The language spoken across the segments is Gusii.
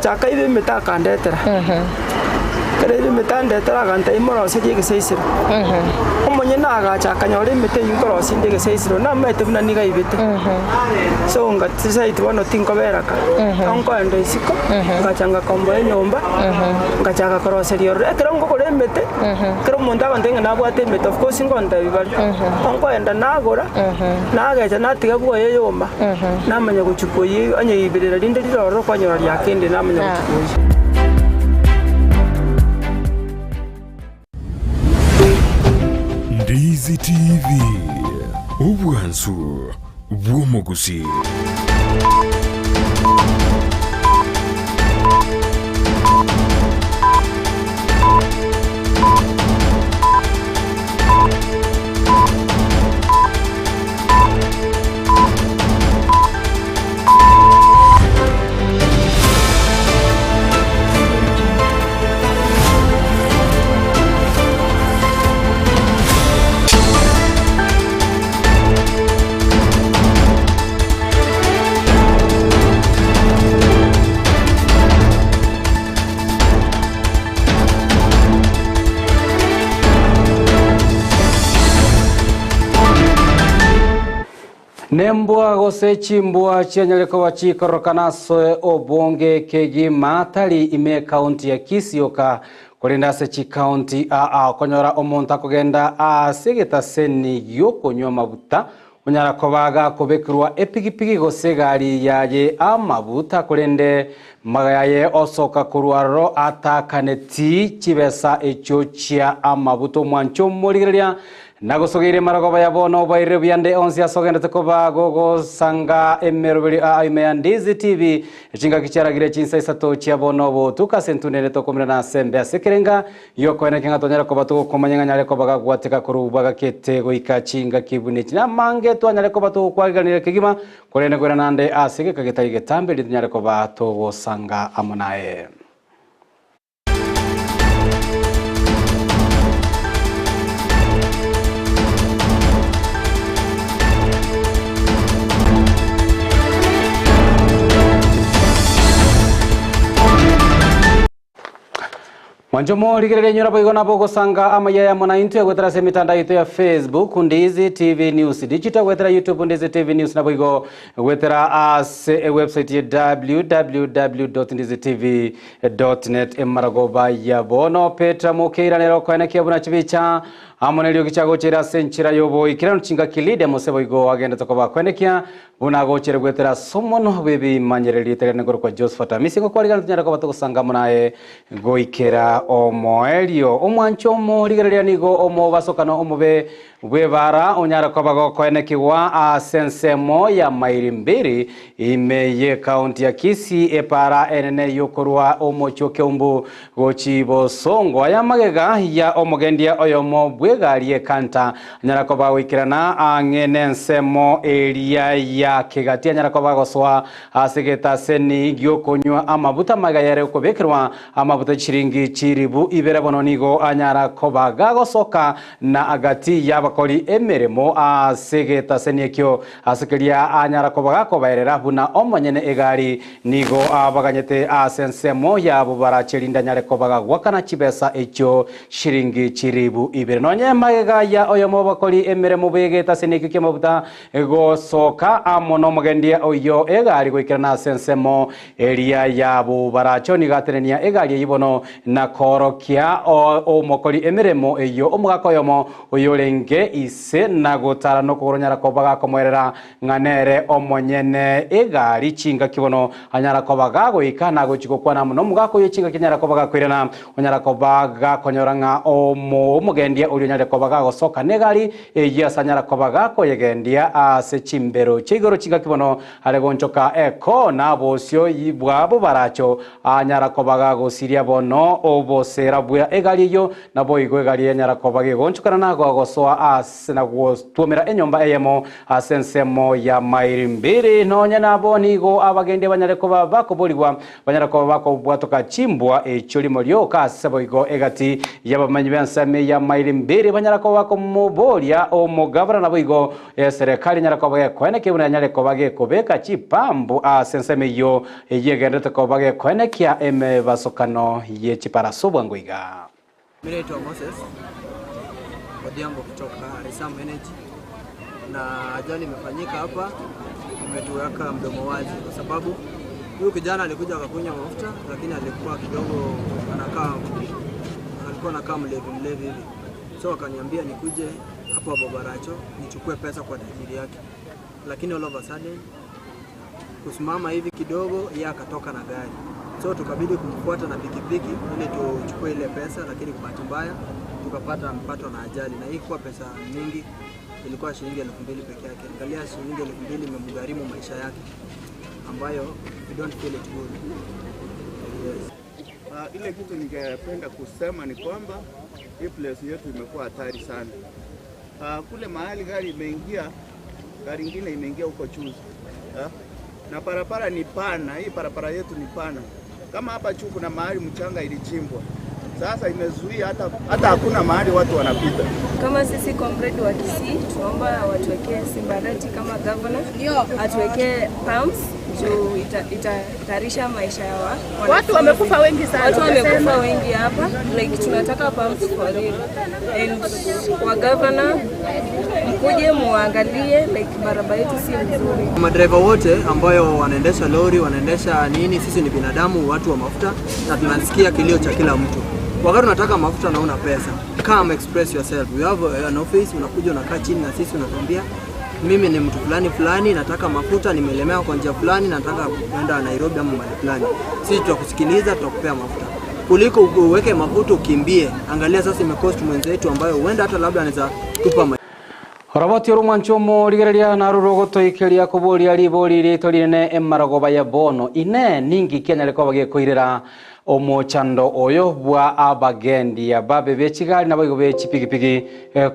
Agacha akaiba emete akandetera. Ekero aire emete andetera agantebia moroserie egesaisero. Omonyene agacha akanyora emete eyio nkorosia inde egesaisero, namaete buna nigo aibete. So ngatisaidi bono tinkobera ka, ekero nkoenda isiko, ngacha ngakomboa enyomba, ngachaka koroseria ororo. Ekero nkogora emete, ekero omonto agontebia ng'a nabwate emete, of course ngontebia bare, ekero nkoenda nagora, nagecha natiga bwoye eyoma. Namanya gochia koyia, onye riberera rinde rire ororo okonyora riakendire, namanya gochia koyia. Ndizi TV, obwansu bw'omogusii. Nembwa gose chimbwa chianyare koba chikororokana ase obonge kegima tari ime ekaunti ya Kisii yoka korende ase chikaunti aa okonyora omonto akogenda ase egetaseni giokonywa amabuta Onyara koba gakobekerwa epigipigi gose egari yaye amabuta, korende maga yaye osoka korwa aroro atakaneti chibesa echio chia amabuta. Omwancho omorigereria nagosogeire marogoba ya bono obairire buya nde onsi ase ogendete koba gogosanga emeroberi aa ime ya Ndizi TV chingaki chiaragire chinsa isato chia bono botuko ase entunde ende tokomerana ase embe ase ekerenga Gi'okoeneka ng'a twanyare koba togokomanya ng'a nyare koba gagwateka korwa bwagakete goika chingaki buna echi. Namange twanyare koba togokwariganera kegima, korende koirana ande ase egeka getari getambe erinde tonyare koba togosanga amo naye. Mwanche morigereria inywe naboigo nabo ogosanga amayia yamo naintwe goetera ase emetandao yaito ya Facebook Ndizi TV News Digital goetera YouTube Ndizi TV News naboigo goetera ase ewebsite ya www.ndizitv.net emaragoba ya bono Petra Mokeira nere okoenekia buna chibicha amo neriogi chiagochera ase enchera y'oboikeranu chingaki Lydia Mose boigo agendete koba koenekia Buna agochere goetera ase omonwa bw'ebimanyererio rieta riane korokwa Josephat Amisi, ngokwarigana tonyare koba togosanga amo naye goikera omoerio. Omwancho omorigereria nigo omobasokano omobe bw'ebaara onyare koba gokoenekigwa ase ensemo ya mairi mbiri ime y'ekaunti ya Kisii, epaara enene y'okorwa omochie o Keumbu Gochia bosongo aya magega ya omogendia oyomo bw'egari y'ekanta anyara koba goikerana ang'e nensemo eria ya kegati anyara koba gosoa ase getaseni gi'okonywa amabuta magega yare kobekerwa amabuta chiringi chiribu ibere bono nigo anyara koba gagosoka na agati y'abakori emeremo ase getaseni ekio ase keria anyara koba gakobaerera buna omonyene egari Nigo abaganyete ase ensemo yabo barache erinde anyare kobaga-goakana chibesa echio shiringi chiribu ibere. Nonye magega ya oyomo bw'abakori emeremo begete ase nekio ki'amabuta gosoka amo nomogendia oyio egari goikerana ase ensemo eria yabo barache nigo atenenia egari eyio bono na koorokia omokori emeremo eyio omogaka oyomo oyorenge ise na gotara nokogoro onyara koba gakomoerera ng'a nere omonyene egari chingaki bono anyara koba gagoika na gochia gokwana amo nomogaka oyio chingaki anyara koba gakoirana, onyara koba gakonyora ng'a omo omogendia oria onyare koba gagosoka negari eyio ase anyara koba gakoyegendia ase chimbero chia igoro chingaki bono are gonchoka ekona bosio bwabo baracho anyara koba gagosiria bono obosera bwa egari eyio naboigo egari enyara koba gegonchokana na gosoa. ase na gotwomera enyomba eyemo ase ensemo ya mairi mbiri. Nonya nabo nigo abagendi banyare koba bakoborigwa banyare koba bakobwatoka chimbwa echio rimo rioka ase boigo egati y'abamenyi b'ensemo ya mairi mbiri banyare koba bakomoboria omogabana naboigo eserekari enyare koba gekoenekia buna enyare koba gekobeka chipambu ase ensemo eyio eyio egenderete koba gekoenekia emebasokano ye chiparaso bwango iga. Mimi naitwa Moses Odhiambo kutoka Resam Energy, na ajali imefanyika hapa, imetuweka mdomo wazi kwa sababu huyu kijana alikuja akakunywa mafuta, lakini alikuwa kidogo anakaa alikuwa anakaa mlevi mlevi hivi, so akaniambia nikuje hapo Bobaracho nichukue pesa kwa tajiri yake, lakini all of a sudden kusimama hivi kidogo, yeye akatoka na gari, so tukabidi kumfuata na pikipiki ili tuchukue ile pesa, lakini kwa bahati mbaya tukapata mpato na ajali, na hii kuwa pesa mingi, ilikuwa shilingi 2000 peke yake. Angalia, shilingi 2000 imemgharimu maisha yake, ambayo we don't feel it good. Yes. Ile kitu ningependa kusema ni kwamba hii place yetu imekuwa hatari sana. Kule mahali gari imeingia, gari ingine imeingia huko chuzi. Na barabara ni pana, hii barabara yetu ni pana. Kama hapa juu kuna mahali mchanga ilichimbwa, sasa imezuia hata hakuna mahali watu wanapita. Kama sisi comrade wa Kisii tunaomba watuwekee Simba Arati kama governor, atuwekee pumps juu itatarisha maisha ya watu wamekufa wengi sana. Watu wamekufa wengi hapa, like tunataka pumps for real. And kwa governor mkuje muangalie, like barabara yetu si nzuri. Madereva wote ambayo wanaendesha lori, wanaendesha nini, sisi ni binadamu, watu wa mafuta, na tunasikia kilio cha kila mtu. Wakati unataka mafuta na una pesa, come express yourself. We have an office, unakuja unakaa chini na sisi unatuambia mimi ni mtu fulani fulani, nataka mafuta, nimelemewa kwa njia fulani, nataka kwenda Nairobi ama mahali fulani. Sisi tutakusikiliza, tutakupea mafuta kuliko uweke mafuta ukimbie. Angalia sasa imecost mwenzetu ambayo huenda hata labda anaweza tupa Roboti oromwancho omorigereria naruro gotoikeria koboria ribori rito rinene emarogoba ya bono ine ningi kianyare koba gekoirera omochando oyo bwa abagendi ababe bechigari nabo bechipigipigi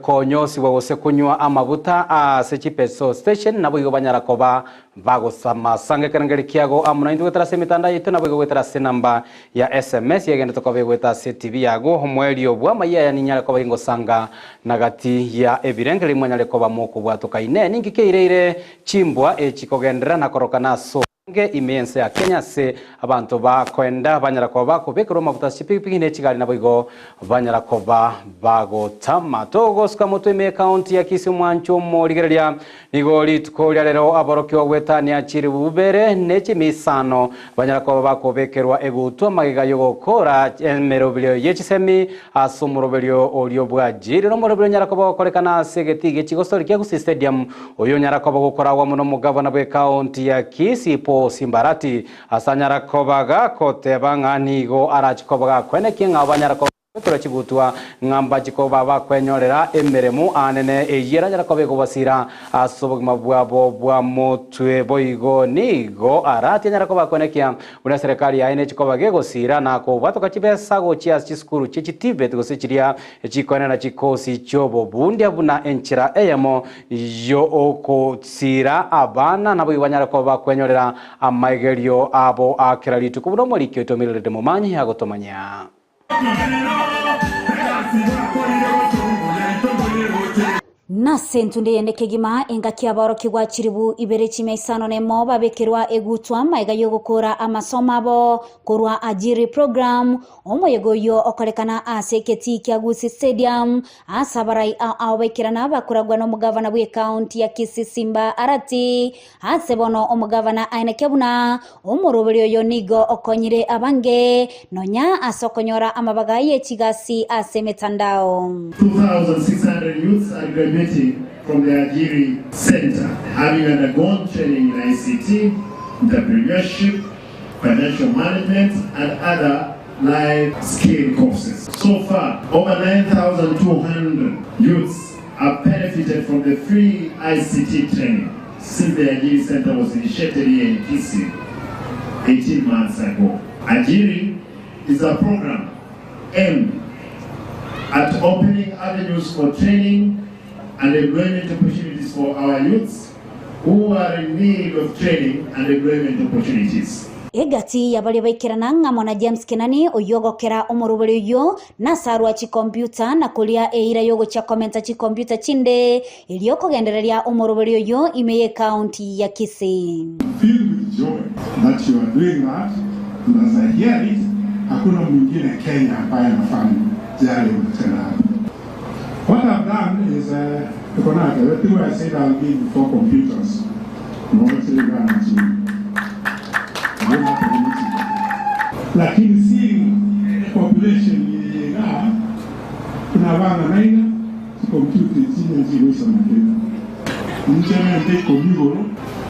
konyosibwa gose kunywa amabuta ase chipeso station nabo igo banyara koba bagosama sange kerengeri kiago amuna indu gwetera ase emitandao yaito nabo igo gwetera ase namba ya SMS yegende tokoba egweta ase TV yago omwerio bwa amaiya aya ninyare koba ingosanga nagati ya ebirengeri mwanyare koba mokobwatoka ine ninki keireire chimbwa echikogendera nakorokana aso nge imiense ya Kenya se abantu bakwenda banyara koba bakobekerwa amabuta chipigipigi nechigari nabo igo banyara koba bagotama togosuka motwe ime county ya Kisii mwancho morigereria nigo rituko ria rero aborokio gwetania chiri bubere nechimisano banyara koba bakobekerwa egutwa magega yogokora emeroberio yechisemi ase omoroberio orio bwajiri nomoroberio nyara koba gokorekana ase egeti gechigosori kia Gusii Stadium oyo nyara koba gokoragwa mono omogabana bwe county ya Kisii Paul Simba Arati asanyara kobaga koteba ng'a nigo arachikobaga kwenekia ng'a banyara koba chigutwa ng'amba chikoba bakwenyorera emeremo anene eyera nyara koba egobasira ase obogima bwabo bwa motwe boigo nigo arati nyara koba kwenekia buna serikali yaine chikoba gegosira na kobwatoka chibesa gochia chisukuru chichitibet gose chiria chikoenena chikosi chiobo bundia buna enchera eyemo yo okotsira abana nabo banyara koba kwenyorera amaigerio abo akera rituko buno morikio itomirerete momanyi agotomanya. Nase entunde yende kegima engaki aborokigwa chiribu ibere chimia isano nemo babekerwa egutwa maiga yogokora amasomo abo korwa ajiri program omoyego oyo okorekana ase eketi kia Gusii Stadium ase abarai ao baikerana bakoragwa na omogavana bwa ekaunti ya Kisii Simba Arati ase bono omogavana aenekia buna omoroberi oyo nigo okonyire abange nonya ase okonyora amabaga ye chigasi ase emetandao. 2,600 youths are graduating from the Ajiri Center, having undergone training in ICT, entrepreneurship, financial management, and other life skill courses. So far, over 9,200 youths have benefited from the free ICT training since the Ajiri Center was initiated here in Kisii 18 months ago. Ajiri is a program aimed at opening avenues for training, and employment opportunities for our youths who are in need of training and employment opportunities. Egati y'abaria baikerana ng'amo na James Kenani, oyio ogokera omoroberi oyio, nasarwa chikompiuta na koria eira y'ogochia komenta chikompiuta chinde erio kogendereria omoroberi oyio ime y'ecounty ya Kisii. Filled with joy that you are doing that and as I hear it, hakuna mwingine Kenya ambaye anafanya yale unatenda hapa. What I've done is, niko na the thing I said I'll give four computers. Lakini si population yenga kuna bana naina computer chine chigusa makena. Nchana ndi komigoro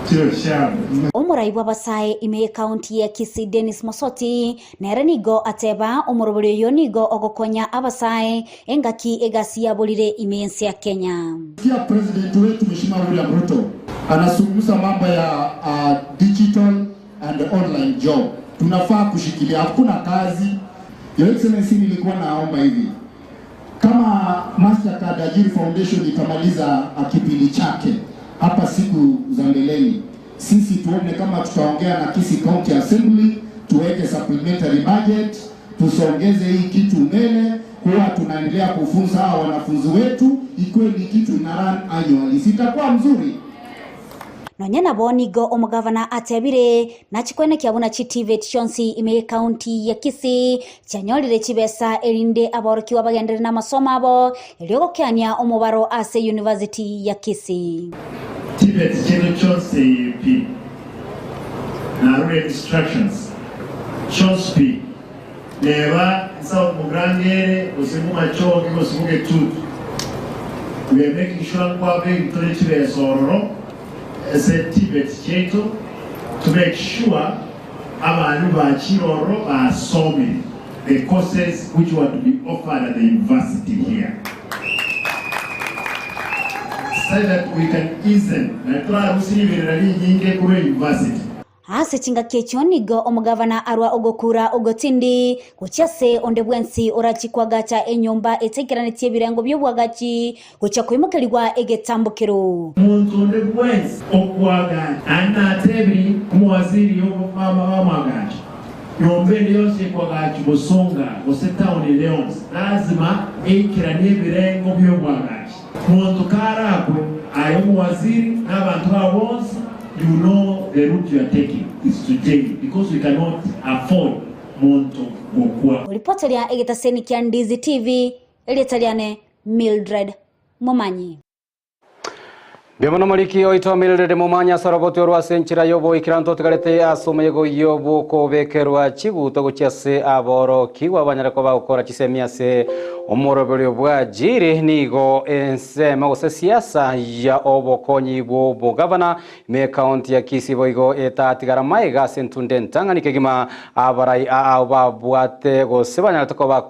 chiwe share. Omorai bw'abasae ime y'ecounty ya Kisii Dennis Mosoti nere nigo ateba omorobori oyo nigo ogokonya abasae engaki egasi yaborire ime y'ense ya Kenya. Pia president wetu Mheshimiwa William Ruto anazungumza mambo ya digital and online job. Tunafaa kushikilia, hakuna kazi. Your Excellency, nilikuwa naomba hivi, kama Mastercard Ajiri Foundation itamaliza kipindi chake hapa siku za mbeleni, sisi tuone kama tutaongea na Kisii County Assembly, tuweke supplementary budget, tusongeze hii kitu mbele. Huwa tunaendelea kufunza hawa wanafunzi wetu, ikuwe ni kitu ina run annually, sitakuwa mzuri. Nonya nabo nigo omogavana atebire nachikwenekia buna chiTVET chionsi ime y'ecounty ya Kisii chianyorire chibesa erinde aborokiwa bagendere na masomo abo erio gokeania omobaro ase University ya Kisii. TVET chetu chonse pi na rule instructions chonse pi neba nsa mugrangere usimu machoki usimu getutu. We are making sure kwabe ntore chibesa ororo ese TVET chetu to make sure abantu bachiroro basome the courses which were to be offered at the university here, so that we can ease na twarusiribirira linyinge kuri university. Ase chingaki echio nigo omogavana arwa ogokura ogotindi gochia ase onde bwensi orachikwagacha enyomba eteikeranetie ebirengo by'obwagachi gochia koimokerigwa egetambukero. Muntu onde bwensi okwagacha anatebiri omuwaziri mama wamwagacha nyomba ende yonsi ekwagachi bosonga gose town ende yonsi lazima eikeranie ebirengo by'obwagachi. Muntu karakwe aye omuwaziri n'abantu abo bonsi, you know the route you are taking is to jail because we cannot afford muntu gokwa. Ripoti ya egetaseni kia Ndizi TV elietaliane Mildred Momanyi. Biomono moriki oito Mildred Momanyi asoroboti orwa ase enchera y'oboikeranu totigarete ase omoyego y'obokobekerwa chiguto gochia ase aborokigwa banyare koba gokora chisemi ase omoroberi bwa Ajiri nigo ensemo gose siasa ya obokonyi bw'obogavana ime county ya Kisii boigo etatigara maiga ase entunde entang'ani kegima abarai ao babwate gose banyarete koba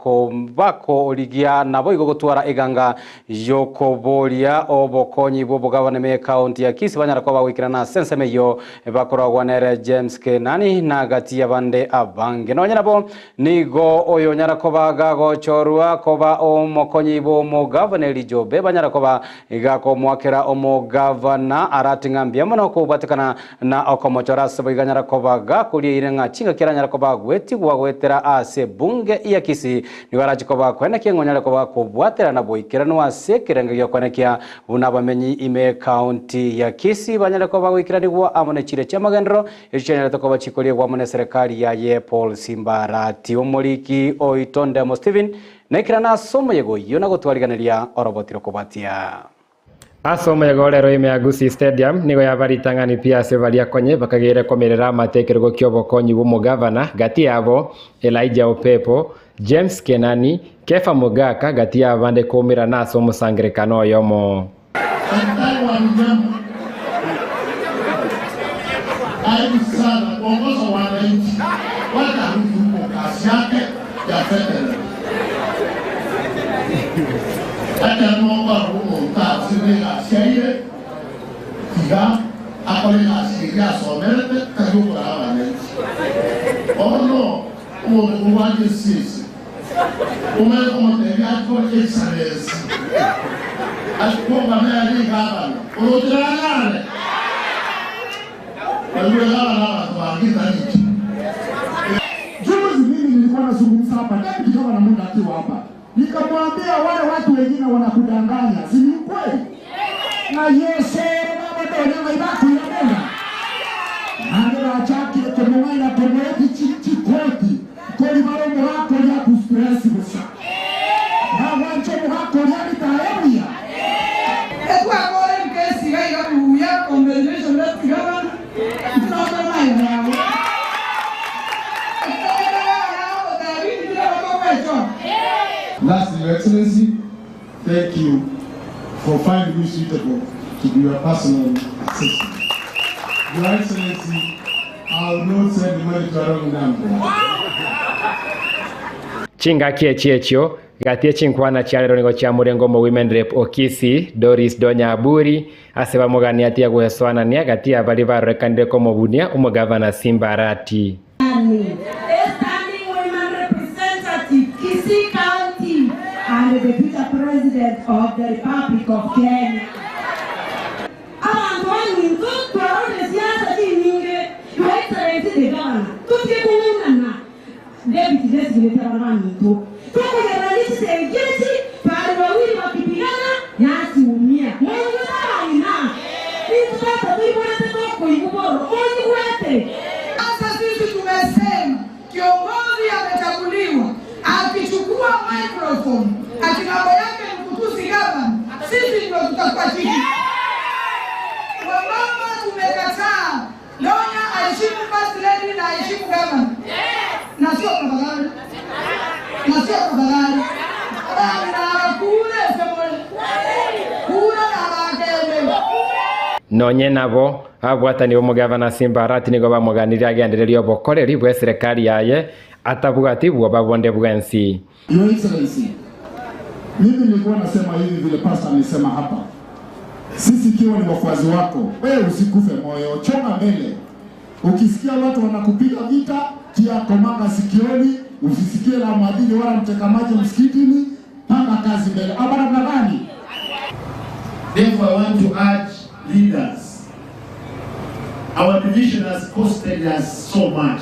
bakorigia nabo igo gotwara eganga yokoboria obokonyi bw'obogavana ime county ya Kisii banyara koba goikerana ase ensemo eyio bakoragwa nere James Kenani na gati y'abande abange. Nonya nabo nigo oyo nyara koba gagochorwa koba omokonyi bw'omogavana Elijobe banyara koba igakomwakera omogavana arating'a mbuya mono kobwatekana na okomochora ase boiga nyara koba gakoria ng'a chingaki aranyara koba gwetigwa gwetera ase bunge ya Kisii nigo arachikoba kwenekia ng'o nyare koba kobwaterana boikeranu ase ekerengo giokwenekia buna abamenyi ime county ya Kisii banyare koba goikeranigwa amo ne chire chiamagendero echio chianyarete koba chikoriegwa amo ne serikali yaye Paul Simbarati. Omoriki oito Ndemo Stephen nekirana ase omoyego oyio na gotwariganeria orobotiro kobatia. Ase omoyego rero ime ya Gusii Stadium nigo yabaritang'ani pia ase baria konye bakagere komerera amatekerego kia obokonyi bw'omogavana gati yabo Elijah Opepo, James Kenani, Kefa Mogaka gati yabande koumerana ase omosangerekano oyomo. Daktari wa wanyama, aibu sana kuongoza wananchi, wala huko kazi yake ya federal. Hata nomba rumo tasire asiaire tiga akore asiria asomerete kayokora wananchi. Ono umuntu wanje sisi umele komoteri ako excellence. Ase kwonga meya ni gavana. Oroche nanyare. Kwa hiyo gavana abantu bangiza nchi. Juzi mimi nilikuwa nazungumza hapa, deputy governor Munda akiwa hapa, nikamwambia wale watu wengine wanakudanganya, si ni ukweli? Na Yesu baba donya ngaibakwira Munda nange bachakire kumung'aina kumweti chikoti kori baro murakoria ku stress gusa nagwancho murakoria bitaebuya Etwakore nkesiga iga buya congratulations deputy governor tunaona Lastly, Your Excellency, thank you for finding me suitable to be your personal assistant. Your Excellency, I will not send money to a wrong number. Chingaki echi echio gatie chinkwana chiarero nigo chia murengo mo women rep okisi Doris Donya Aburi ase bamogania atia gweswanania gati ya bari barorekanire komobunia omogavana Simba Arati. A standing women representative, Kisii County, and the future president of the Republic of Kenya. Abantu baminto twarore siasa chinyinge, Your Excellency the Governor, tutie kung'ang'ana deputy designate abantu baminto. Tukugera n'echisengeti bari wawili wakipigana nyasi umia. Mungu sabaina. Nintu tata tuibonete tokoiguboro. Mungu wete. Sasa sisi tumesema kiongozi amechaguliwa, akichukua microphone ati mambo yake ni kutusi gavana, sisi ndio tutakuwa chini. Wamama tumekataa. Lonya aheshimu first lady na aheshimu gavana, na sio tafadhali, na sio tafadhali. Bana kule semole kule na bakende Nonye nabo abwatani bomugavana Simba Arati nigo bamoganirie agendereria obokoreri bwa serikali yaye atabwati bwoba bonde bwensi. Your Excellency, mimi nilikuwa nasema hivi vile pastor amesema hapa, sisi ikiwa ni wafuasi wako, wewe usikufe moyo, chonga mbele. Ukisikia watu wanakupiga vita, tia komanga sikioni, usisikie la mwadhini wala mteka maji msikitini, panga kazi mbele. Ama namna gani? Therefore, I want to urge leaders. Our division has costed us so much.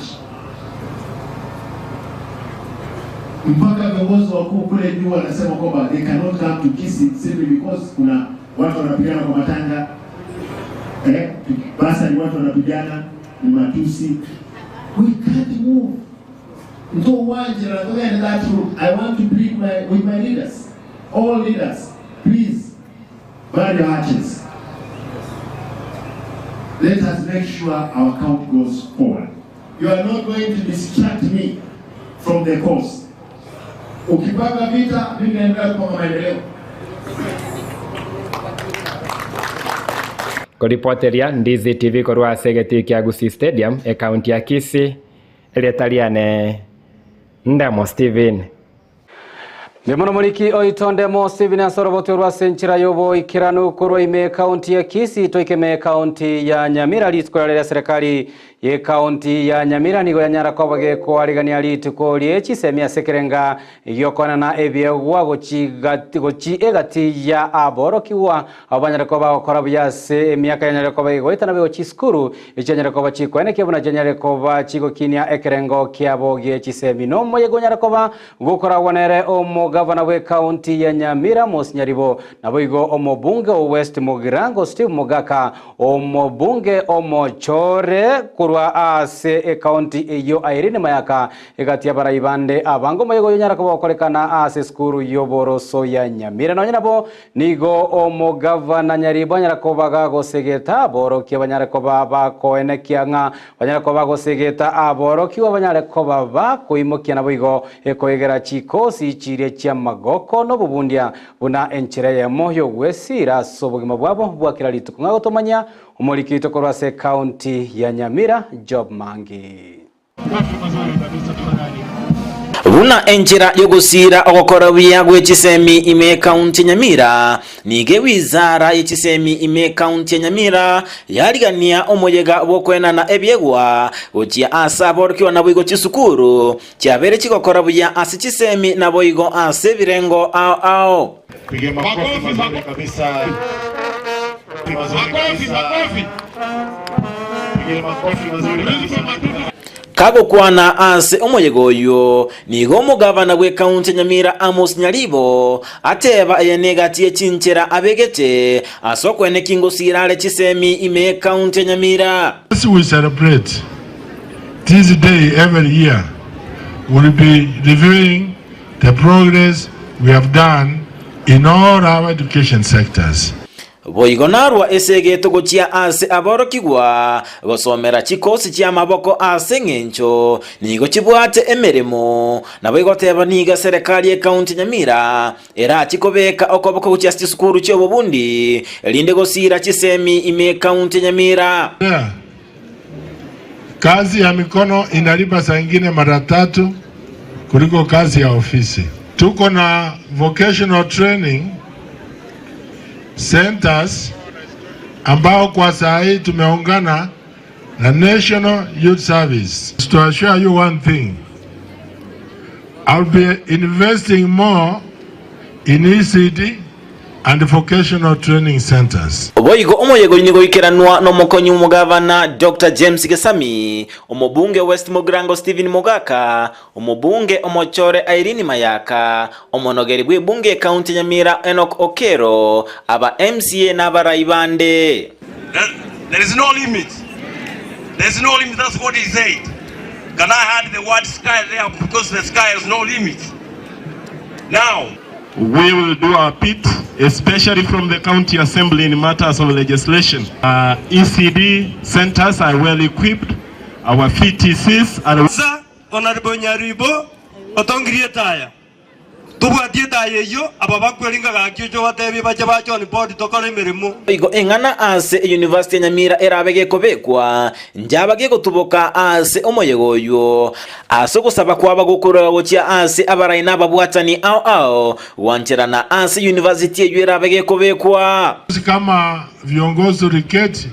Mpaka viongozi wakuu kule juu wanasema kwamba they cannot come to Kisii simply because kuna watu wanapigana kwa matanga. Basa ni watu wanapigana, ni matusi. We can't move. Ndo uwanja na that route. I want to plead with my leaders, all leaders, please, burn your hatches. Let us make sure our count goes forward. You are not going to distract me from the cause. Ukipanga vita, mimi naendelea kupanga maendeleo. Koripoteria Ndizi TV korwa ase egeti kia Gusii Stadium ekaunti ya Kisii eria Ndemo Steven. Ndimono muriki oitondemo Steven asorobote rwa senchira yobo ikiranu korwa ime kaunti ya Kisii toikeme kaunti ya Nyamira rituko rĩrĩa serikali ye kaunti ya Nyamira nigo yanyara kwabage kwarigania rituko rie chisemi ase ekerenga giokonana ebiegwa gochi gochi egati ya aborokiwa abo banyara kuba bagokora buya ase emiaka yanyara kuba igoitana bego chisukuru echianyara kuba chikwenekia buna chianyare kuba chigokinia ekerengo kiabo gie chisemi no moyego nyara kuba gukoragwa nere omogavana we kaunti ya Nyamira Moses Nyaribo nabo igo omobunge o West Mugirango Steve Mogaka omobunge omochore kurwa ase ekaunti eyo Irene Mayaka egati abarai bande abango moyego yonyara kuba gokorekana ase esukuru y'oboroso ya Nyamira nonye nabo nigo omogavana Nyaribo anyara kuba gagosegeta aborokia banyare kuba bakoenekia ng'a banyare kuba bagosegeta aborokiwa banyare kuba bakoimokia nabo igo ekoegera chikosi chiria chia magoko nobobundia buna enchera yemo yogwesira ase obogima bwabo bwa kera rituko ng'a gotomanya omorikito korwa ase kaunti ya Nyamira Job Mangi. Buna enchera yogosira ogokora buya gwe chisemi ime kaunti ya Nyamira nige wizara y'echisemi ime kaunti ya Nyamira yarigania omoyega bwokwenana ebiegwa gochia ase aborokiwa nabo igo chisukuru chiabere chigokora buya ase chisemi nabo igo ase ebirengo ao ao. Piga makofi mazuri kabisa. Mazuri kabisa. Piga makofi mazuri kabisa. Kagokwana ase omoyega oyio, nigo omogavana bw'ekaunti ya Nyamira Amos Nyaribo ateba eye negati ye chinchera abegete ase okweneki ngosiira are chisemi ime y'ekaunti ya Nyamira. As we celebrate this day every year, we'll be reviewing the progress we have done in all our education sectors. Boigo narua esegeto gochia ase aborokigwa gosomera chikosi chi'amaboko ase engencho nigo chibwate emeremo. Naboigo goteba nigo eserekari y'ekaunti ya Nyamira erachi kobeka okoboko gochia ase chisukuru chi'obobundi erinde gosiira chisemi ime y'ekaunti ya Nyamira. Kazi ya mikono inalipa saa ingine mara tatu kuliko kazi ya ofisi. Tuko na vocational training centers ambao kwa saa hii tumeungana na National Youth Service. To assure you one thing, I'll be investing more in ECD and vocational training centers. Boigo omoyega oyio nigo oikeranwa nomokonyi bw'omogavana Doctor James Gesami, omobunge West Mugirango Stephen Mogaka, omobunge omochore Irene Mayaka, omonogeri bw'ebunge y'ekaunti ya Nyamira Enock Okero, aba MCA na abarai bande. There is no limit. There is no limit, that's what he said. Can I add the word sky there because the sky has no limit. Now, We will do our bit, especially from the county assembly in matters of legislation. Uh, ECD centers are well equipped. Our VTCs are... Sir, Honorable Nyaribo, otongirie etaya. Tobwatie etaya eyio, aba bakweringa gaki oche obatebie bache bache on board tokore emeremo. Igo eng'ana ase eyunivasiti ya Nyamira erabe gekobekwa, Njaba gegotuboka ase omoyega oyio, ase ogosaba kwaba gokorwa gochia ase abarai na ababwatani ao ao, gwancherana ase university eyio erabe gekobekwa. Sisi kama viongozi tuliketi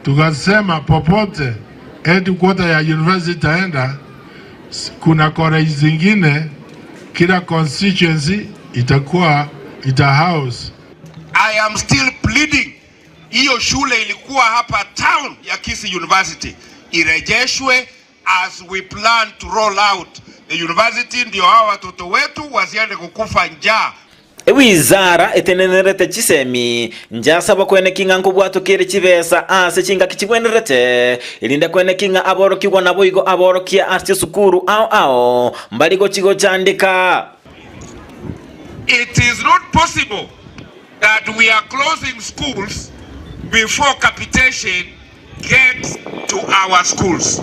tukasema popote headquarter ya university itaenda, kuna college zingine kila constituency itakuwa ita house. I am still pleading hiyo shule ilikuwa hapa town ya Kisii University irejeshwe as we plan to roll out the university, ndio hawa watoto wetu wasiende kukufa njaa. Ewizara etenenerete chisemi njasaba kweneki ng'a nkobwatokere chibesa ase chingaki chigwenerete, erinde kweneki ng'a aborokigwa naboigo aborokia ase chisukuru ao ao mbari gochi gochandeka. It is not possible that we are closing schools before capitation gets to our schools.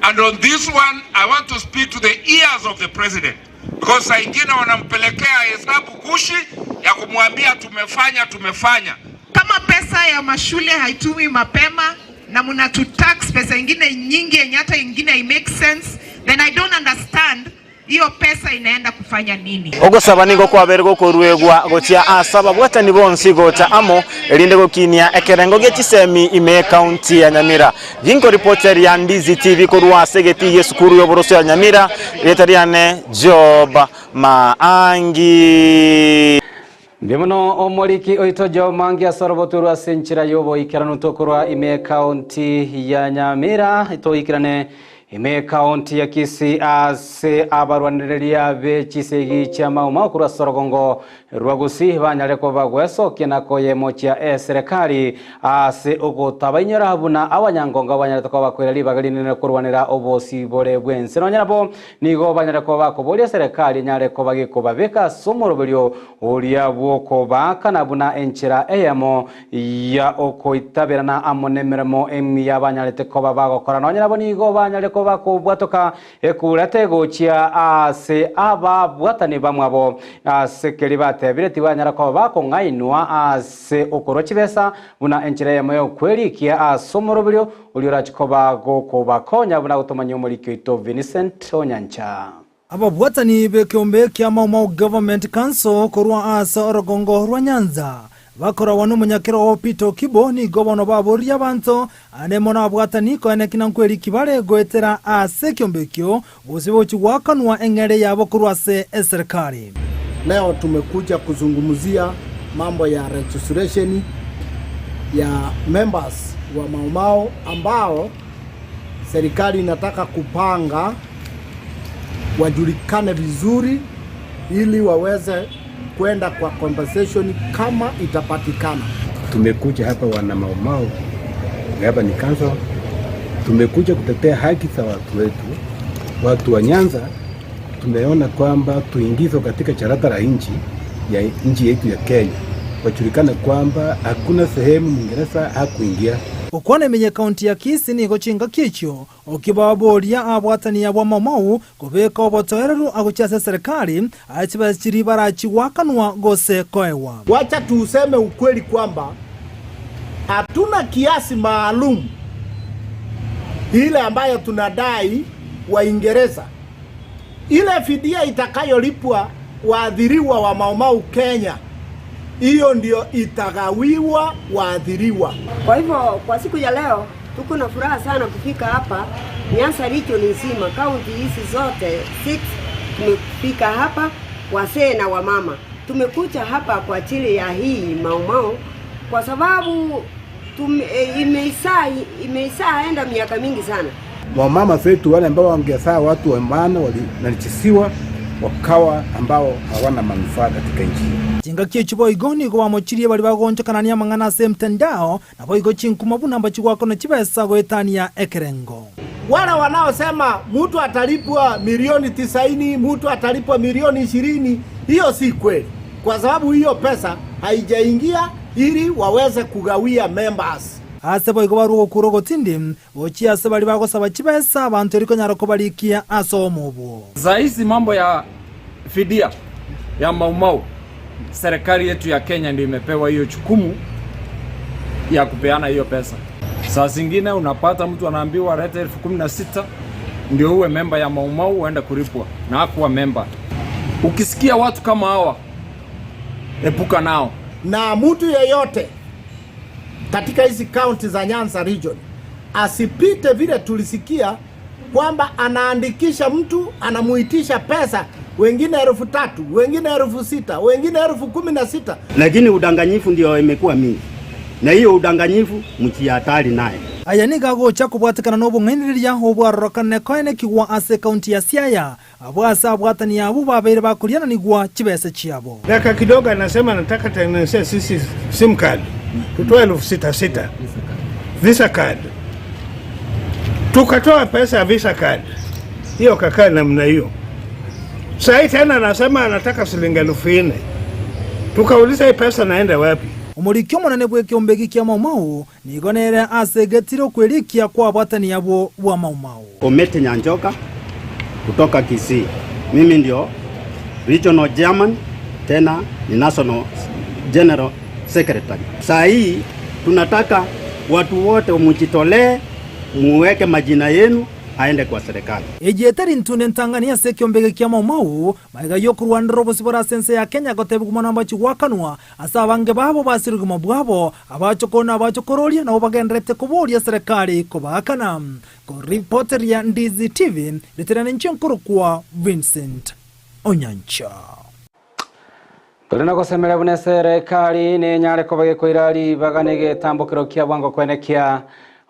And on this one, I want to speak to the ears of the president because saa ingine wanampelekea hesabu gushi ya kumwambia tumefanya tumefanya. Kama pesa ya mashule haitumi mapema na mnatutax pesa ingine nyingi yenye hata ingine hai make sense, then I don't understand Hiyo pesa inaenda kufanya nini? Ogosaba nigo kwabeire gokoruegwa gochia ase ababwatani bonsi gocha amo, erinde gokinia ekerengo gie chisemi ime ekaunti ya Nyamira. Ginkoripoteria Ndizi TV korwa ase egetii gi'esukuru y'oboroso ya Nyamira, erieta riane Job Maangi. Mbuya mono omoriki oito Job Maangi ase oroboto ase enchera y'oboikeranu tokorwa ime ekaunti ya Nyamira toikerane Ime ekaunti ya Kisii ase abarwanereria be chisegi chia Mau Mau korwa ase orogongo rwa Gusii banyare koba gwesokia na koyemochia eserekari ase ogotabainyora buna abanyangongo banyarete koba bakoira ribaga rinene korwanera obosibore bw'ense. Nonya nabo nigo banyare koba bakoboria eserekari enyare koba gekobabeka ase omoroberio oria bw'okobaakana buna enchera eyemo ya okoitaberana amo nemeremo emiya banyarete koba bagokora. Nonya nabo nigo banyare koba kobwatoka ekura tegochia ase ababwatani bamwabo, ase keria batebire tibanyara koba bakong'ainwa ase okorua chibesa buna enchera eyemo y'okwerikia ase omoroberio oria orache koba gokobakonya buna gotomanyia omoriki oito Vincent Onyancha. Ababwatani b'ekeombe kia Mau Mau Government Council korwa ase orogongo rwa Nyanza bakoragwa nomonyakero Peter Okibo nigo bono baboririe abanto ande mono abwatani koeneki na nkweriki bare goetera ase ekeombe ekio gose gochi goakanwa eng'ere yabo korwa ase eserekari. Leo tumekuja kuzungumzia mambo ya registration ya members wa Maumau ambao serikali inataka kupanga wajulikane vizuri ili waweze kwenda kwa compensation kama itapatikana. Tumekuja hapa wana Maumau, hapa ni council, tumekuja kutetea haki za watu wetu, watu wa Nyanza. Tumeona kwamba tuingizwe katika charata la nchi ya nchi yetu ya Kenya, wajulikane kwamba hakuna sehemu Mwingereza hakuingia. Gokwana emenye ekaunti ya Kisii nigo chingaki echio okibaboria abwatani bwa Maumau kobeka obotoereru agochia ase eserikali aye chibesa chiria barachigoakanwa gose koegwa. Wacha tuuseme ukweli kwamba hatuna kiasi maalum ile ambayo tunadai Waingereza. Ile fidia itakayolipwa waathiriwa wa Maumau Kenya, hiyo ndio itagawiwa waathiriwa. Kwa hivyo kwa siku ya leo tuko na furaha sana kufika hapa Nyanza region nzima, kaunti hizi zote 6 tumefika hapa, wazee na wamama. Tumekuja hapa kwa ajili ya hii Maumau kwa sababu imeisa enda miaka mingi sana. Wamama zetu wale ambao wangezaa watu wa maana walinajisiwa wakawa ambao hawana manufaa katika nchi hii. Chingaki echi boigo nigo bamochirie baria bagoonchokanania amang'ana ase emtandao, naboigo chinkuma buna mbachigwakana chibesa goetania ekerengo. Wale wanaosema mtu atalipwa milioni 90, mtu atalipwa milioni 20, hiyo si kweli, kwa sababu hiyo pesa haijaingia ili waweze kugawia members. Ase boigo barwa ogokura ogotindi gochia ase baria bagosaba chibesa abanto erikonyara kobarikia ase omo obwo. Za hizi mambo ya fidia ya Maumau, serikali yetu ya Kenya ndio imepewa hiyo jukumu ya kupeana hiyo pesa. Saa zingine unapata mtu anaambiwa leta 16,000 ndio uwe memba ya Maumau uende kulipwa, na hakuwa memba. Ukisikia watu kama hawa, epuka nao. Na mtu yeyote katika hizi kaunti za Nyanza region asipite vile tulisikia kwamba anaandikisha mtu anamuitisha pesa, wengine 3,000, wengine 6,000, wengine 16,000. Lakini udanganyifu ndio imekuwa mingi, na hiyo udanganyifu mjihatari naye. Aya nigo agocha kobwatekana na obong'ainereria obwarorokane koenekigwa ase ekaunti ya Siaya, abwo ase abwatani abwo babeire bakoriananigwa chibesa chiabo. Dakika kidogo anasema nataka tengenezea sisi sim card tutoe 6,000 visa card, tukatoa pesa ya visa card hiyo, kakaa namna hiyo. Sasa tena anasema anataka shilingi 4,000, tukauliza hii pesa naenda wapi? Omoriki omonene bw'ekeombe eki kia Maumau nigo nere ase egetire okwerikia kwa abwatani abwo bwa Maumau. Omete Nyanjoka kutoka Kisii. Mimi ndio regional chairman, tena ni national general secretary. Saa hii tunataka watu wote mujitolee, muweke majina yenu aende kwa serikali. Eye etari ntune ntang'ani ase ekeombe eke kia Maumau, magega y'okorwanera obosibore ase ense ya Kenya gotebigwa mono mbachi goakanwa ase abange babo basire obogima bwabo, abachokoro na abachokororia nabo bagendererete koboria serikali kobaakana. Koripoteria Ndizi TV, ritere ninche nkorokwa Vincent Onyancha. Tore na gosemeria buna eserekari nenyare koba gekoira ribaga na egetambokero kia bwango kwenekia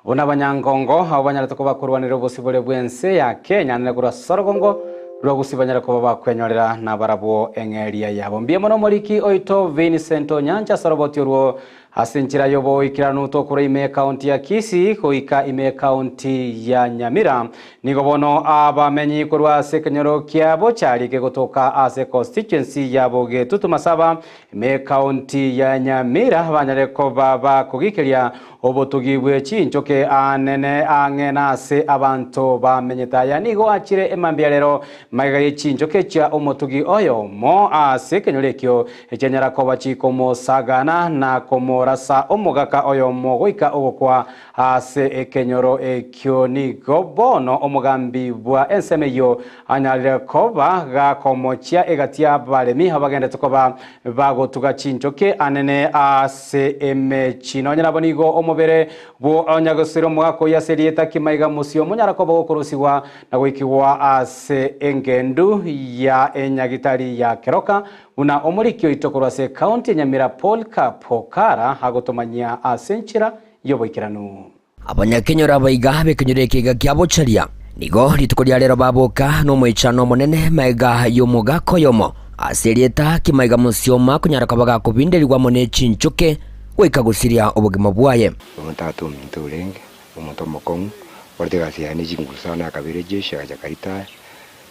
buna abanyangongo abo banyarete koba korwanera obosibore bw'ense ya Kenya nene korwa sorogongo rwa gusii banyare koba bakwenyorera na barabwo eng'eria yabo. Mbuya mono omoriki oito Vincent Onyancha ase orwo ase enchera y'oboikeranu tokora ime ekaunti ya Kisii goika ime ekaunti ya Nyamira. Nigo bono abamenyi korwa ase ekenyoro kiabo chiarike gotoka ase constituency yabo Getutu Masaba ime ekaunti ya Nyamira banyare koba bakogikeria obotugi bwe chinchoke anene ang'e na ase abanto bamenyete. Aya nigo achire emambia rero magega ye chinchoke chia omotugi oyomo ase ekenyoro ekio echianyara koba chikomosagana na komo komorasa omogaka oyomo goika ogokwa ase ekenyoro ekio. Nigo bono omogambi bwa ensemo eyio anyarire koba gakomochia egati y'abaremi abagendete koba bagotuga chinchoki anene ase emechi. Nonya nabo nigo omobere bw'onyagosira omogaka oyio ase erieta Kimaiga Musio omonyara koba gokorusigwa na goikigwa ase engendu ya enyagitari ya Keroka, buna omoriki oito korwa ase ekaunti ya Nyamira Paul Kapokara agotomanyia ase enchera y'oboikeranu. Abanyakenyoro abaiga b'ekenyoro ekiga kia Bocharia nigo rituko ria rero baboka nomoichano omonene magega y'omogaka oyomo ase erieta Kimaiga Mosioma konyara koba gakobinderigwa amo ne chinchoke goika gosiria obogima bwaye. Bono tata ominto orenge omonto omokong'u, okorete egasi yaye ne chinguru sana, akabera ejeshi agacha akaritaya.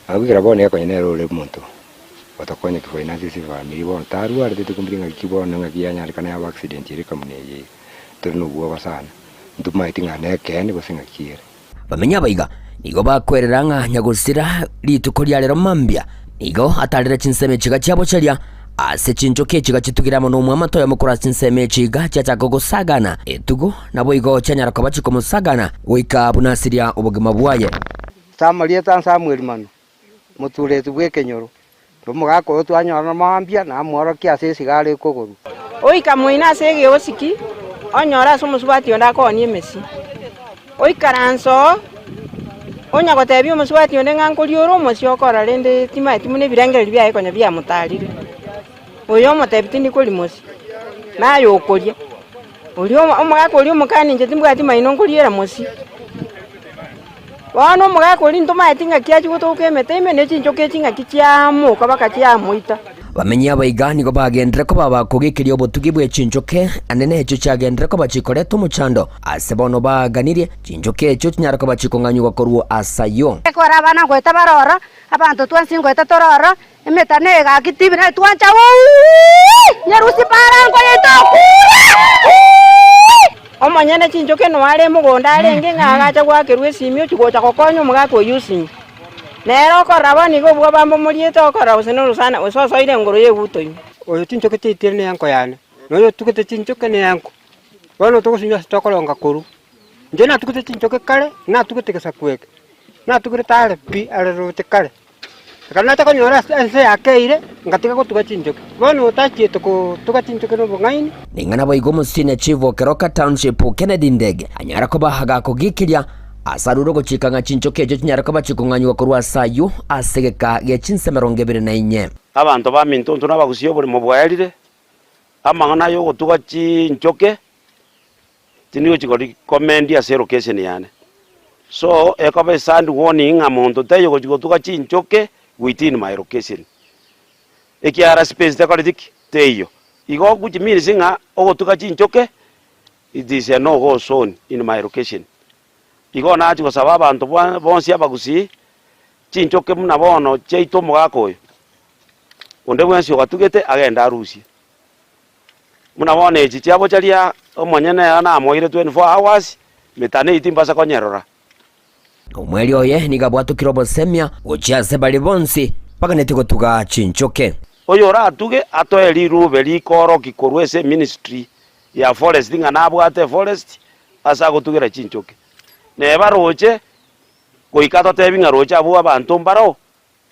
Goikera bono iga konya nere ore omonto otokonya kifinance ase efamiri, bono tarwarete tokombia ng'aki bono ng'aki yanyarekana yaba accident ere ekamuna eye iga. Tore nobwoba sana, ntomaeti ng'a nekeene gose ng'aki ere. Bamenye abaiga nigo bakwerera ng'a nyagosira rituko ria rero mambia nigo atarire chinsemo echiga chia bocharia ase chinchoki echiga chitugire amo nomwamato oyomo korwa ase chinsemo echiga chiachaka gosagana etugo naboigo chianyara koba chikomosagana goika buna asiria obogima bwaye. Samarieta Samueli mano, motureti bw'ekenyoro, na omogaka oyo twanyorana mambia namworokia ase esigara ekogorwa. Oika moino ase egeosiki, onyore ase omosubati onde akoonia emesie. Oikaranse oo, onya gotebia omosubati onde ng'a nkoria ore omosie okora rende timaeti buna ebirengererio biaye konya biamotarire. Oyo omotebia tindi koria mosie, naye okoria. Oria omogaka oria omokani inche timbwati maino nkoriera mosie. Bono omogaka oria ntomaeti ng'aki achia gotoka emete ime ne chinchoka echi ng'aki chiamoka baka chiamoita. Abamenyi abaiga nigo bagenderere koba abakogekeria obotugi bwe chinchoke, naende nechio chiagenderere koba chikoreta omochando. Ase bono baaganirie, chinchoke echio chinyare koba chikong'anyigwa korwa ase ayio. Ekero abana ngoeta barora, abanto twensi ngoeta torora, emetano eye gaki tibi naye twancha uuii! Nyerusia ebarango yaito okuure uuii! Omonyene chinchoke noe are mogondo arenge ng'a agacha goakerwa esimi ochia gocha gokonya omogaka oyio osinye. Nere okorora bono iga obwoba mbomoriete okorora gose norosana gose osoire engoro y'eguto ime. Oyo chinchoke chiaitire neanko yane, na oyo otugete chinchoke neanko. Bono togosinywa ase tokoronga korwa. Inche natugete chinchoke kare, natugete egesaku eke, natugete are pi are roche kare. Ekero nacha konyora ase ense yakeire, ngatiga gotuga chinchoki. Bono otachiete gotuga chinchoki nobong'aini. Ning'ana boigo omosini chief o Keroka Township Kennedy Ndege anyare koba gakogikiria ase arure ogochika ng'a chinchoki echio chinyare koba chikong'anyigwa korwa ase ayio ase egeka gie chinsa 24. Abanto baminto intwe nabagusia oborimo bwaerire, amang'ana ay'ogotuga chinchoke Tindi gochia korecommend ase elocation yane. So, ekoba esand warning ng'a monto taiyo gochia gotuga chinchoke within my location. Ekiagera space tekoreti ki? Teiyo. Igo which means ng'a ogotuga chinchoke it is a no go zone in my location. Igo nachia gosaba abanto bonsi abagusii, chinchoke buna bono chiaito omogaka oyo, onde bwensi ogatugete agende arusie. Buna bono echi chiabocharia omonyene ere namoire 24 hours, metano eyio timbasa konyerora. Omweri oye nigo abwatokire obosemia gochia ase baria bonsi baganetie gotuga chinchoke. Oyoratuge atoe rirube rikooroki korwa ase eministry ya forest ng'a nabwate eforest ase agotugera chinchoke. Neba roche goika atotebi ng'a roche abwo abanto mbaroo.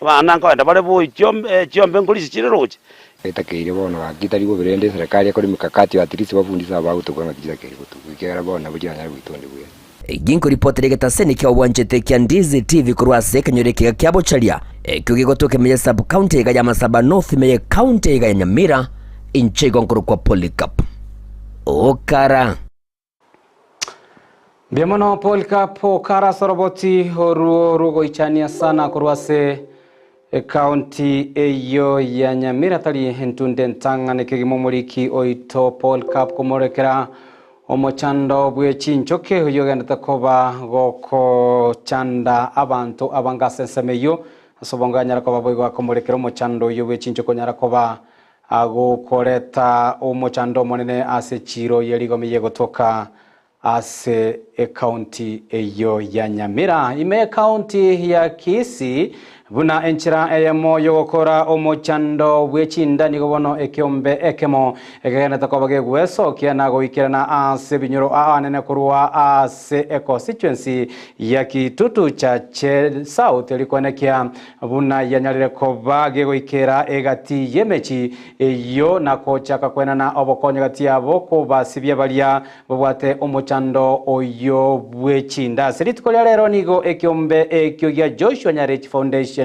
Abana nkoenda bare boi chiombe, chiombe nkorisia chire roche. Etakeire bono gaki tari bobe rende eserekari ekore emikakati at least bafundise aba bagotugwa ng'aki chitakeire gotugwa ekiagera bono nabo chiranyare goita onde buya. Ginkoripotera egetaseni kia obwanchete kia Ndizi TV korwa ase ekenyoro ekiga kia Bocharia, ekio gegotoka ime ya Sub-county iga ya Masaba North ime ye county iga ya Nyamira, inche igo nkorokwa Polycarp Okara. Mbuya mono Polycarp Okara ase oroboti oruo rogoichania sana korwa ase ekaunti eyio ya Nyamira tari entunde entang'ani kegima omoriki oito Polycarp komorekera omochando bwe chinchoke oyio ogendete koba gokochanda abanto abange ase ensemo eyio ase obonge anyare koba boigo akomorekera omochando oyio bwe chinchoke onyare koba Agokoreta omochando omonene ase chiiro ye rigome yegotoka ase ecounty eyio ya Nyamira. Ime ecounty ya Kisii, Buna enchera eyemo y'ogokora omochando bwe chinda nigo bono ekeombe ekemo ekegenderete koba gegwesokia na goikerana ase ebinyoro aanene korwa ase econstituency ya Kitutu Chache South rikwenekia buna yanyarire koba gegoikera egati y'emechi eyio na gochaka kwenana obokonyi gati yabo kobasibia baria Babwate omochando oyio bwe chinda. Ase rituko ria rero nigo ekeombe ekio gia Joshua Nyarech Foundation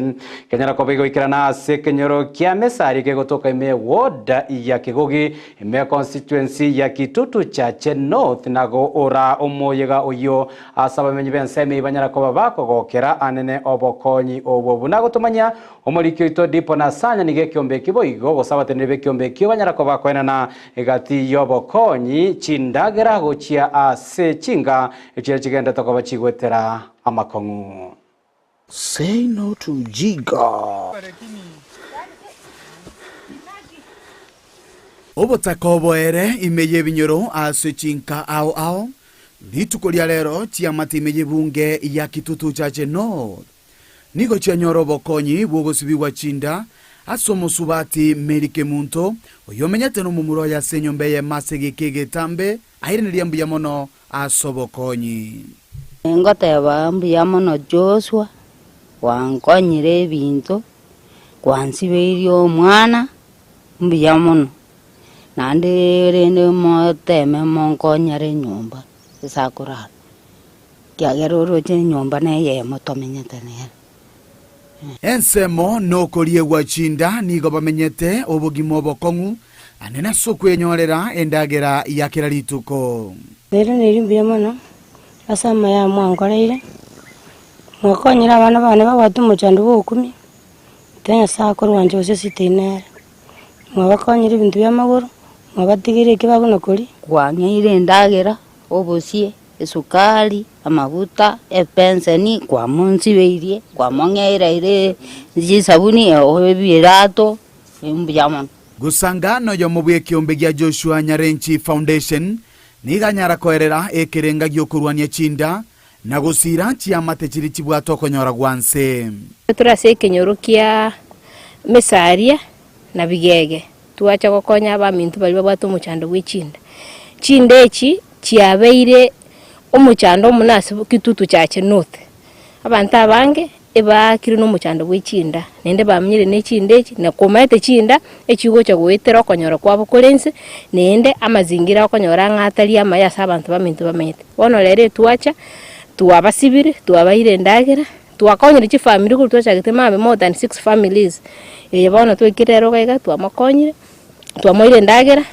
kenyara koba igoikerana ase ekenyoro kia Mesari kegotoka ime ward ya Kegogi ime constituency ya Kitutu Chache North nago ora omoyega oyio ase abamenyi b'ensemo eyio banyara koba bakogokera anene obokonyi obwo buna gotomanyia Omoriki oito Dipo na Sanya nigo ekeombe ekio boigo, gose abateneneri b'ekeombe ekio banyara koba koenana egati y'obokonyi chindagera gochia ase chinga chiria chigenderete koba chigwetera amakong'u. Say no to Jiga. Obotaka oboere ime y'ebinyoro ase chinka ao ao, rituko ria rero chiamate ime y'ebunge ya Kitutu Chache North. Nigo chianyora obokonyi bw'ogosibigwa chinda ase omosubati Mary Kemunto, oyomenyete nomomura oye ase enyomba eyemo ase egeka egetambe, airaneria mbuya mono ase obokonyi. Ngoteba mbuya mono Joshua, gwankonyire ebinto, gwansibeirie omwana, mbuya mono. Naende rende moteme monkonyere enyomba ase akorara. Ekiagera oroche enyomba neyemo tomenyete nere. Ensemo nokoriegwa chinda nigo bamenyete obogima obokong'u, ane nase okwenyorera endagera ya kera rituko. Nairaneire mbuya mono ase amaya aya mwankoreire, mwakonyire abana bane babwate omochando bwa ogokumia, ekero Nyasae akorwancha gose esita eye nere. Mwabakonyire ebinto bia amagoro, mwabatigeire ekio bagona koria. Kwang'eire endagera, obosie, esukari, amaguta, epenseni, kwamonsibeirie, kwamong'eireire chisabuni, ebirato, mbuya mono. Gosanga noyomo bw'ekeombe gia Joshua Nyarenchi Foundation nigo anyara koerera ekerenga gi'okorwania chinda na gosiira chiamate chiria chibwate okonyora gwa nse. Tore ase ekenyoro kia Mesaria na Bigege, twacha gokonya abaminto baria babwate omochando bwe chinda. Chinda echi chiabeire omochando omonene ase Kitutu Chache North. Abanto abange ebaakire nomochando bwe chinda, naende bamenyire ne chinda echi, na komaete chinda echigocha goetera okonyora kwabo kore inse, naende amazingira okonyora ng'a atari amaya ase abanto baminto bamenyete. Bono rero etwacha, twabasibire, twabaire endagera, twakonyire chifamiri korwa twachagete mambia more than six families, eye bono twaikire rero iga iga twamokonyire, twamoire endagera.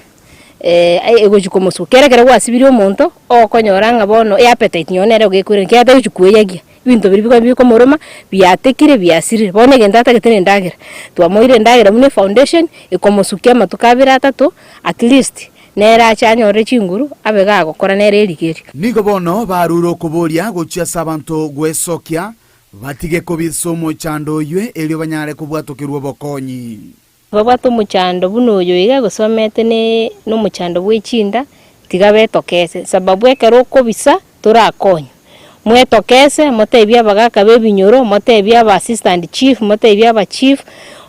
egochia komosuka. Kera ekero gwasibirie omonto, okonyora ng'a bono eappetite nonye nere egokoirania ekiagera tagochia koeyagia, ebinto biria bikoba bikomoroma, biatekire biasirire. Bono egento atagete na endagera, twamoire endagera buna efoundation, ekomosukia amatuko abere atato, at least nere ache anyorere chinguru, abe gagokora nere erigerio. Nigo bono barure okoboria gochia ase abanto gwesokia, batige kobisa omochando oyio erio banyare kobwatokerwa obokonyi. Babwate omochando buna oyo iga gose omete ne nomochando bwe chinda, tiga betokese, sababu ekero okobisa torakonywe. Mwetokese, motebie abagaka ba ebinyoro, motebie aba assistant chief, motebie aba chief,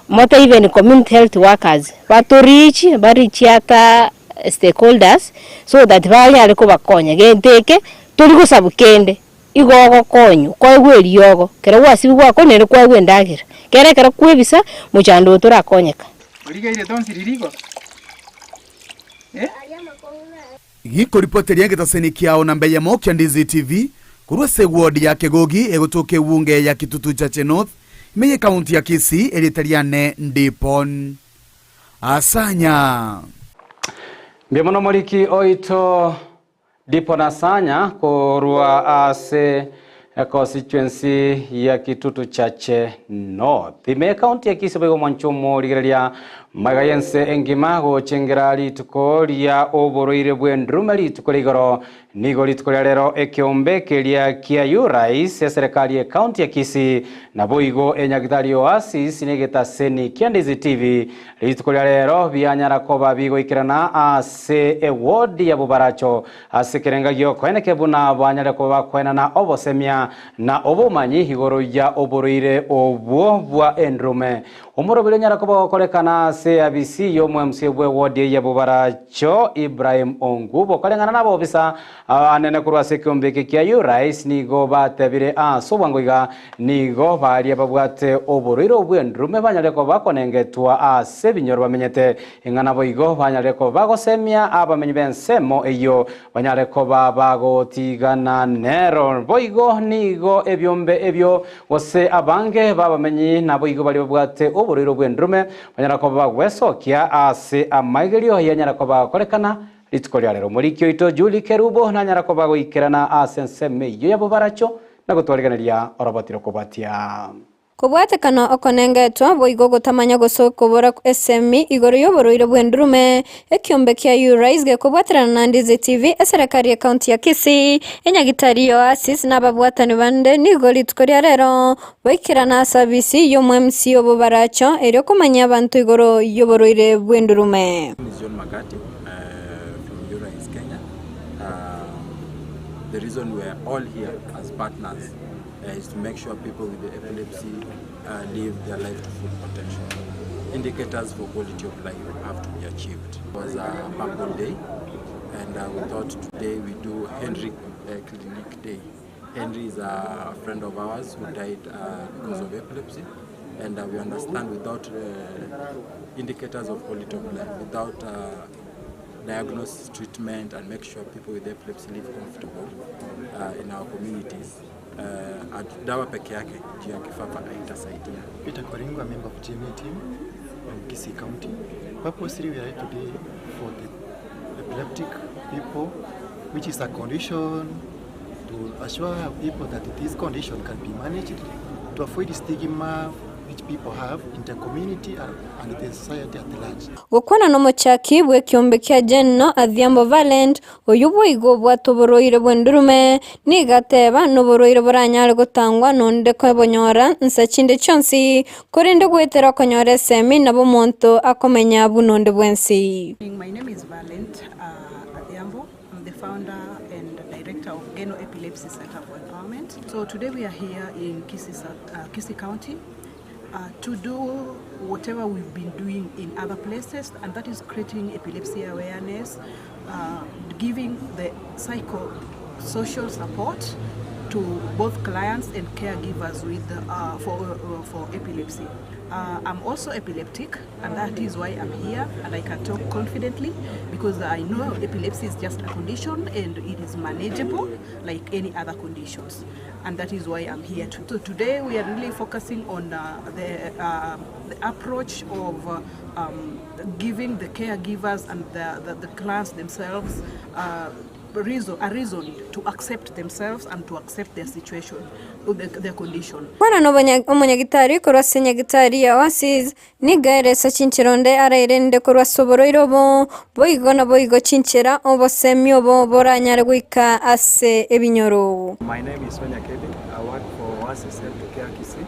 motebie even community health workers, bato reach, ba reach ata stakeholders, so that banyare kobakonya. Gento eke, tori gosabu kende. Igo ogokonywa, kwaegwa eriogo, ekero gwasibigwa akwo naende kwaegwa endagera. Kera ekero kwebisa, mochando oyo torakonyeka. Origeire tonsi ririgoro, eh. Gikoripoteria egetaseni kiao namba eyemo kia Ndizi TV korwa ase eward ya Kegogi egotoka ewunge ya Kitutu Chache North ime ye county ya Kisii erieta riane Ndipon Asanya. Mbuya mono omoriki oito Dipo Nasanya korwa ase econstituency ya Kitutu Chache North. Ime ekaunti ya Kisii boigo omwancho omorigereria magega y'ense engima gochengera rituko ria oborwaire bw'endurume rituko ria igoro. Nigo rituko ria rero ekeombe keria kia urais, eserekari y'ecounty ya Kisii, naboigo enyagitari ya Oasis na egetaseni kia Ndizi TV rituko ria rero bianyara koba bigoikerana ase eward ya Bobaracho ase ekerenga giokoeneke buna banyare koba bakoenana obosemia na obomanyi igoro ya oborwaire obwo bwa endurume. Omoroberi onyare koba ogokorekana ase abisi y'omwemca bw'ewodi eye Bobaracho, Ibrahim Ongubo, koreng'ana nabobisa abanene korwa ase ekeombe eke kia Urais nigo batebire ase obwango iga nigo baria babwate oborwaire obwo bw'endurume banyare koba bakonengetwa ase ebinyoro bamenyete, ing'a naboigo banyare koba bagosemia abamenyi b'ensemo eyio banyare koba bagotigana nero. Boigo nigo ebiombe ebio Gose abange b'abamenyi naboigo baria babwate oborwaire bw'endurume banyara koba bagwesokia ase amaigerio yanyara koba agokorekana rituko ria rero. Omoriki oito Julie Kerubo nanyara koba agoikerana ase ensemo eyio ya bobaracho na gotwarigeneria oroboti rokobwatia. Kobwatekana okonengetwa boigo gotamanya gose okobora esemi igoro y'oborwaire bw'endurume, Ekiombe kia YouRise gekobwaterana na Ndizi TV, eserekari y'ecounty ya Kisii, enyagitari y'Oasis na ababwatani bande nigo rituko ria rero baikerana ase abisi y'omo-MC obo Baracho erio komanyia abanto igoro y'oborwaire bw'endurume. My name is John Makati from YouRise Kenya. The reason we are all here as partners is to make sure people with the epilepsy live their life to full potential. Indicators for quality of life have to be achieved. It was a purple day, and we thought today we do Henry Clinic Day. Henry is a friend of ours who died because of epilepsy, and we understand without indicators of quality of life, without diagnosis, treatment, and make sure people with epilepsy live comfortable in our communities. Dawa peke yake juu ya kifafa haitasaidia. Peter Koringo, a member of GMA team from Kisii County. Purposely, we are here today for the epileptic people, which is a condition to assure people that this condition can be managed, to avoid stigma which people have in the community and the society at large. Gokwana nomochaki bw'ekiombe kia Genno Adhiambo Valent, oyio boigo obwate oborwaire bw'endurume, nigo ateba noborwaire boranyare gotangwa nonde kobonyora nsa chinde chionsi, korende goetera okonyora esemi nabo omonto akomenya buna onde bwensi. My name is Valent Adhiambo. I'm the founder and director of Geno Epilepsy Center for Empowerment. So today we are here in Kisii, Kisii County to do whatever we've been doing in other places, and that is creating epilepsy awareness, giving the psychosocial support to both clients and caregivers for epilepsy. I'm also epileptic, and that is why I'm here, and I can talk confidently because I know epilepsy is just a condition and it is manageable like any other conditions, and that is why I'm here. So today we are really focusing on the approach of giving the caregivers and the clients themselves a reason to accept themselves and to accept their situation, their condition. Kwana nomonyagitari korwa ase nyagitari ya Oasis nigo eresa chinchera onde arairende korwa ase oborwaire obo boigo na boigo chinchera obosemi obo boranyare goika ase ebinyoro. My name is Sonia Kevin. I work for Oasis Healthcare Kisii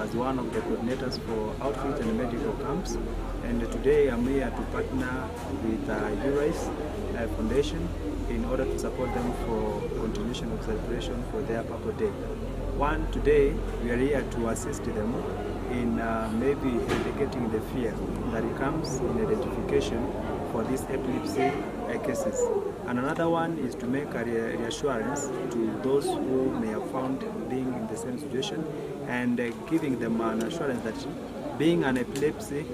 as one of the coordinators for outreach and medical camps. And today I'm here to partner with YouRise Foundation in order to support them for continuation of celebration for their Purple Day. One, today we are here to assist them in maybe eradicating the fear that comes in identification for these epilepsy cases. And another one is to make a reassurance to those who may have found being in the same situation, and giving them an assurance that being an epilepsy,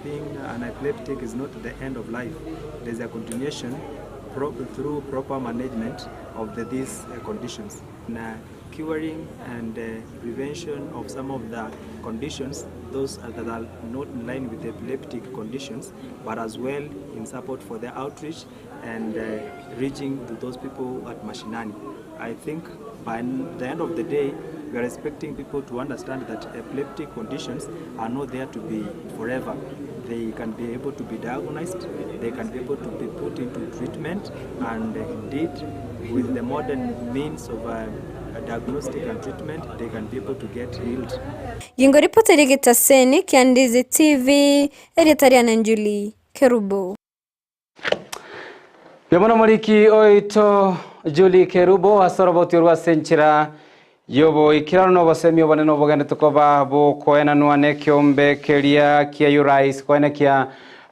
being an epileptic is not the end of life. There's a continuation through proper management of these conditions. And curing and prevention of some of the conditions, those that are not in line with the epileptic conditions, but as well in support for their outreach and reaching to those people at Mashinani. I think by the end of the day, we are expecting people to understand that epileptic conditions are not there to be forever. they can be able to be diagnosed, they can be able to be put into treatment, and indeed with the modern means of uh, diagnostic and treatment, they can be able to get healed. Gingoripotera egetaseni kia Ndizi TV, erieta riane Julie Kerubo. Mbuya mono moriki oito Julie Kerubo ase oroboti orwo ase enchera y'oboikeranu na obosemi obonene obogenderete koba bokoenanwa nekeombe keria kia Urais koenekia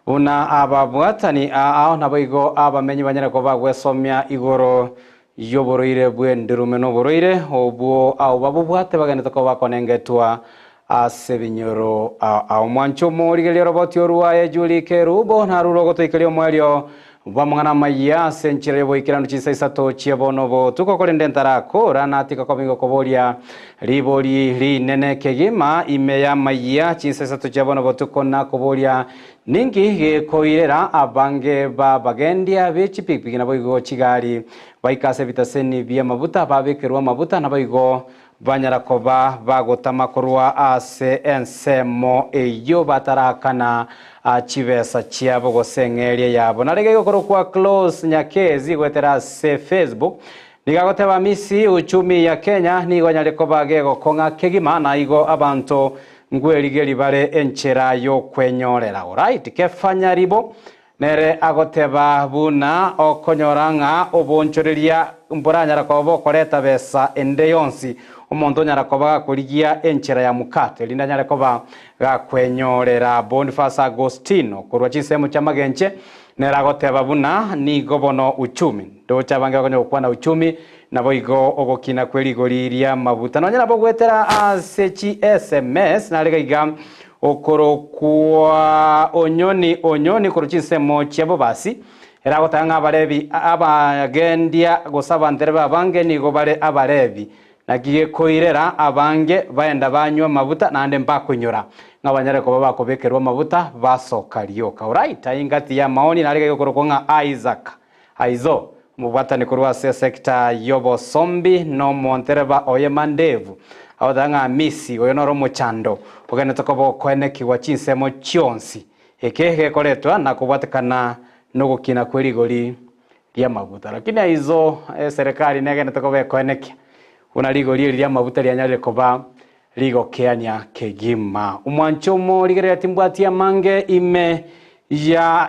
buna ababwatani ao naboigo abamenyi banyare koba gwesomia igoro y'oborwaire bw'endurume na oborwaire obwo abo babobwate bagenderete koba bakonengetwa ase ebinyoro ao ao. Mwanche omorigereria oroboti orwaye Julie Kerubo narure ogotoikeria omoerio bw'amang'ana amayia ase enchera y'oboikeranu chinsa isato chia bono botuko, korende ntarakora natika koba ingokoboria ribori rinene kegima ime y'amayia chinsa isato chia bono botuko nakoboria Ninki gekoirera abange b'abagendia be chipigipigi naboigo chigari baika ase ebitaseni bi'amabuta babekerwe amabuta, naboigo banyara koba bagotama korwa ase ensemo eyio batarakana chibesa chiabo gose eng'eria yabo. Narenge gokorokwa Close Nyakezi goetera ase Facebook nigo agoteba Amisi uchumi ya Kenya nigo anyare koba gegokong'a kegima naigo abanto Ngwerigerie bare enchera y'okwenyorera. Alright, Kefa Nyaribo nere agoteba buna okonyora ng'a obonchoreria mboranyara koba bokoreta besa ende yonsi, omonto onyara koba gakorigia enchera ya mukate erinde anyare koba gakwenyorera. Boniface Agostino korwa chinsemo chi'amagenche nere agoteba buna nigo bono uchumi ndoche abange bakonya gokwana uchumi Naboigo ogokina kwe rigori ri'amaguta, nonya nabo goetera ase chi sms, nare gaiga okorokwa onyoni onyoni korwa chinsemo chia bobasi, ere agotaka ng'a abarebi abagendia gose abanterebe abange nigo bare abarebi, naki gekoirera abange baenda banywa amabuta naende mbakoinyora ng'a banyare koba bakobekerwa amabuta basoka rioka. Alright, ayio ingati y'amaoni nare gaiga okorokwa ng'a Isaac. Aizo, omobwatani korwa ase esekta y'obosombi na omontereba oye Mandevu, agoteba ng'a Amisi oyo noro omochando ogenderete koba okoenekigwa chinsemo chionsi. Eke gekoretwa na kobwatekana nogokina kwe rigori ri'amaguta. Lakini aizo eserekari negenderete koba ekoenekia buna rigori eri ri'amaguta rianyarire koba rigokeania kegima. Omwanche omorigereria timbwati amange ime ya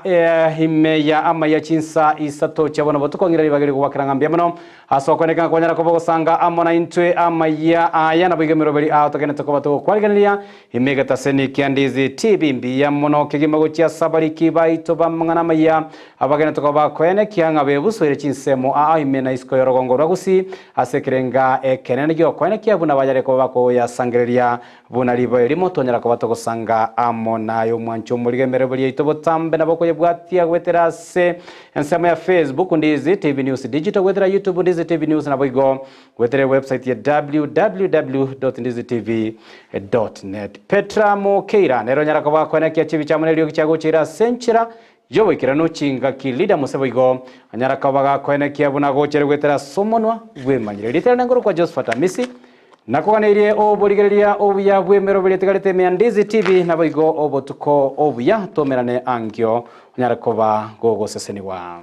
ime ya amaya chinsa isato chia bono botuko ng'ira ribaga rigowakera ng'a mbuya mono ase okoeneka ng'a kwanyara koba ogosanga amo naintwe amaya aya naboigo emeroberi ao togenete koba togokwarigereria ime egetaseni kia Ndizi TV mbuya mono kegima gochia ase abariki baito b'amang'ana amaya Abagenete koba bakoenekia ng'a bebusoire chinsemo aa ime na isiko y'orogongo rwa Gusii ase ekerenga ekenene gi'okoenekia buna banyare koba bakoyasangereria buna ribo erimo tonyara koba togosanga amo naye omwancho omoriga emeroberi yaito botambe nabo okoyebwatia goetera ase ensemo ya Facebook Ndizi TV News Digital goetera YouTube Ndizi TV News naboigo goetera ewebsite ya www.ndizitv.net Petra Mokeira nere onyara koba akoenekia chibicha amo neriogi chiagocheire ase enchera Y'oboikeranu chingaki Lida Mose boigo anyara koba gakoenekia buna agochere goetera ase omonwa bw'emanyire. Rieta riane nkorokwa Josephat Amisi, nakoganeirie oborigereria obuya bw'emeroberi etigarete ime ya Ndizi TV naboigo obotuko obuya tomerane ankio onyare koba gogosesenigwa.